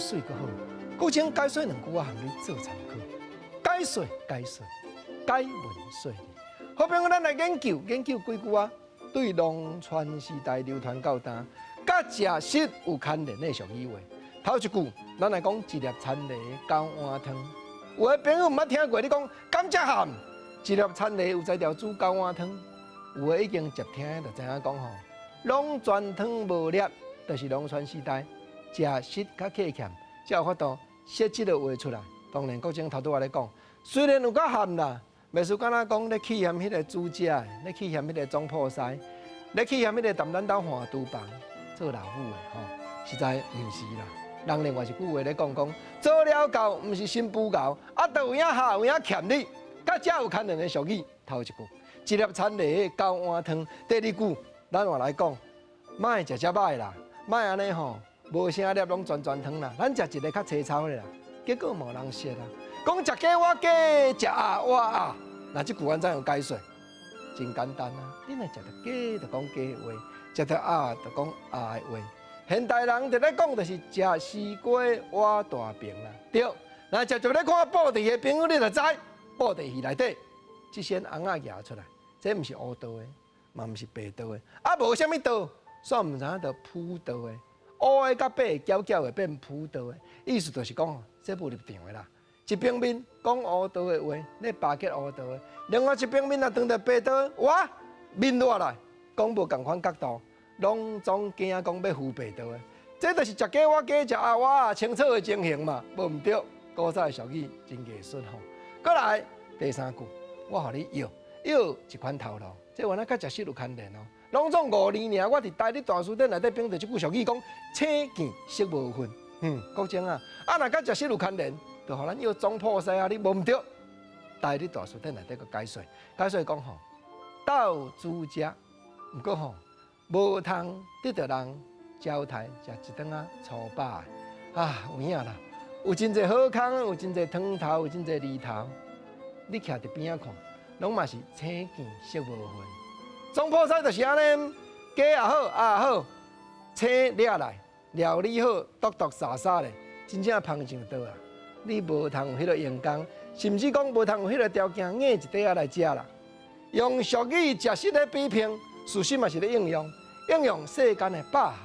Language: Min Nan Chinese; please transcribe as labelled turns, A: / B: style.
A: 媠閣好。閣請解說兩句，我含你做參考。解說解說，解文說理。好朋友，咱來研究研究幾句啊，對龍川時代流傳到今，佮食食有牽連的俗語話。頭一句，咱來講一粒田螺九碗湯。有的朋友毋捌聽過，你講敢遮鹹？一粒田螺有才調煮九碗湯。有的已經捷聽，就知影講吼，龍泉湯無粒，就是龍川時代食食較客儉，才有法度說這个話出來。當然，國政頭拄仔咧講，雖然有較鹹啦，袂輸敢若講咧去嫌彼个煮食的，咧去嫌彼个總鋪師，咧去嫌彼个踮咱兜換廚房做老母的吼，實在毋是啦。人另外一句話咧講講，做了厚毋是新婦𠢕，啊，都有影鹹有影欠你，佮遮有牽連的俗語。頭一句，一粒田螺九碗湯。第二句，咱話來講，莫食遮歹啦，莫按呢吼，無啥粒攏全全湯啦，咱食一个較粗糙的啦。結果無人識啊！講食雞我雞，食鴨我鴨。那這句按怎樣解說？真簡單啊！你若食著雞，就講雞話；食著鴨，就講鴨的話。現代人佇咧講，就是食西瓜挖大腸啦。對，若食著咧看布袋戲的朋友，你就知布袋戲內底這些尪仔蜈出來，這毋是烏道的，嘛毋是白道的，啊無啥物道，煞毋知影著普道的。烏的佮白的攪攪會變普道的，意思就是講，這無立場的啦。一邊面講烏道的話，咧巴結烏道的；另外一邊面若轉著白道，哇，面熱來，講無仝款角度，攏總驚講欲唬白道的。這就是食雞我雞，食鴨我鴨，清楚的情形嘛，無毋對。古早的俗語真藝術吼。閣來第三句，我予你搖搖一款頭路，這原來佮食食有牽連哦。攏總五年爾，我佇台語大辭典內底編著這句俗語，講青見色無份。國政啊，啊若佮食食有牽連，就予咱搖總鋪師啊，你無毋對。台語大辭典內底閣解說，解說講吼，鬥煮食，毋過吼，無通得著人招待食一頓仔粗飽的。啊，有影啦，有真濟好康，有真濟湯頭，有真濟魚頭，你徛佇邊仔看，攏嘛是青見色無份。總鋪師就是按呢，雞也好，鴨也好，青掠來料理好，剁剁沙沙的，真正捧上桌啊！你無通有彼个閒工，甚至講無通有彼个條件，硬一塊仔來食啦。用俗語食食咧比拼，事實嘛是咧應用，應用世間的百項